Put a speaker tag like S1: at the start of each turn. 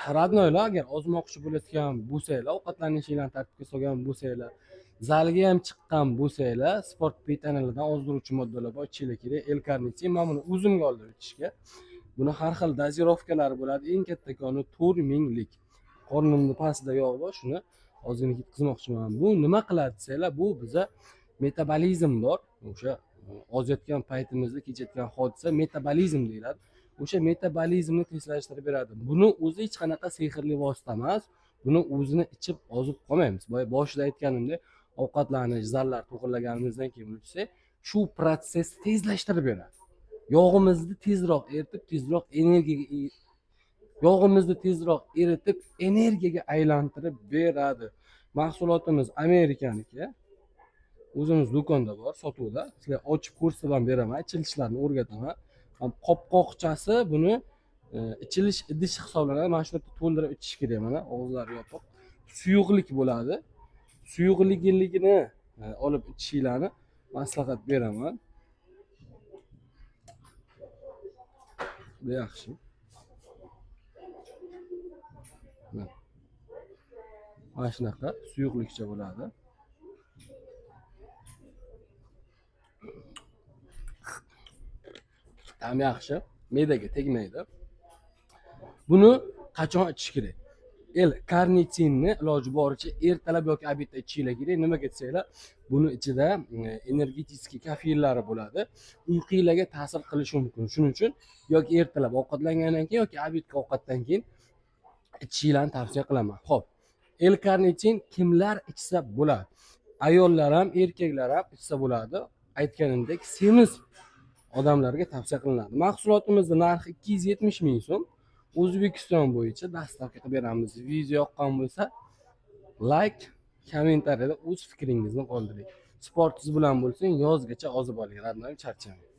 S1: Родной lar, agar ozmoqchi bo'layotgan bo'lsanglar, ovqatlanishinglarni tartibga solgan bo'lsanglar, zalga ham chiqqan bo'lsanglar, sport питания lardan ozdiruvchi moddalar bor, ichishinglar kerak. L karnitin, man buni o'zimga oldim ichishga. Buni har xil дозировка lari bo'ladi. Eng kattakoni 4000lik. Qornimni pastida yog' bor, shuni ozgina ketkazmoqchiman. Bu nima qiladi desanglar, bu biza metabolizm bor. O'sha ozayotgan paytimizda kechayotgan hodisa metabolizm deyiladi. O'sha metabolizmni tezlashtirib beradi. Buni o'zi hech qanaqa sehrli vosita emas. Buni o'zini ichib ozib qolmaymiz. Boya boshida aytganimdek, ovqatlanish, zallar to'g'irlaganimizdan keyin buni ichsak, shu protsessni tezlashtirib beradi. Yog'imizni tezroq eritib, tezroq energiyaga, yog'imizni tezroq eritib, energiyaga aylantirib beradi. Mahsulotimiz Amerikaniki. O'zimiz do'konda bor, sotuvda. Sizlar ochib ko'rsatib ham beraman, ichilishlarini o'rgataman. Ham qopqoqchasi buni ichilish idish hisoblanadi. Mana shu yerda to'ldirib ichish kerak, mana og'izlari yopiq. Suyuqlik bo'ladi. Suyuqligini olib ichishinglarni maslahat beraman. Bu yaxshi. Mana. Mana shunaqa suyuqlikcha bo'ladi. Ta'mi yaxshi, me'daga tegmaydi. Buni qachon ichish kerak? L karnitinni iloji boricha ertalab yoki обед da ichishinglar kerak. Nimaga desanglar, buni ichida energetik kofeinlari bo'ladi. Uyqunglarga ta'sir qilishi mumkin. Shuning uchun yoki ertalab ovqatlangandan keyin yoki обед ga ovqatdan keyin ichishinglarni tavsiya qilaman. Xo'p, L karnitin kimlar ichsa bo'ladi? Ayollar ham, erkaklar ham ichsa bo'ladi. Aytganimdek, semiz odamlarga tavsiya qilinadi. Mahsulotimizni narxi 270 ming so'm. O'zbekiston bo'yicha доставка qilib beramiz. Video yoqqan bo'lsa, like, kommentariyada o'z fikringizni qoldiring. Sport siz bilan bo'lsin, yozgacha ozib oling. Родной, charchamang.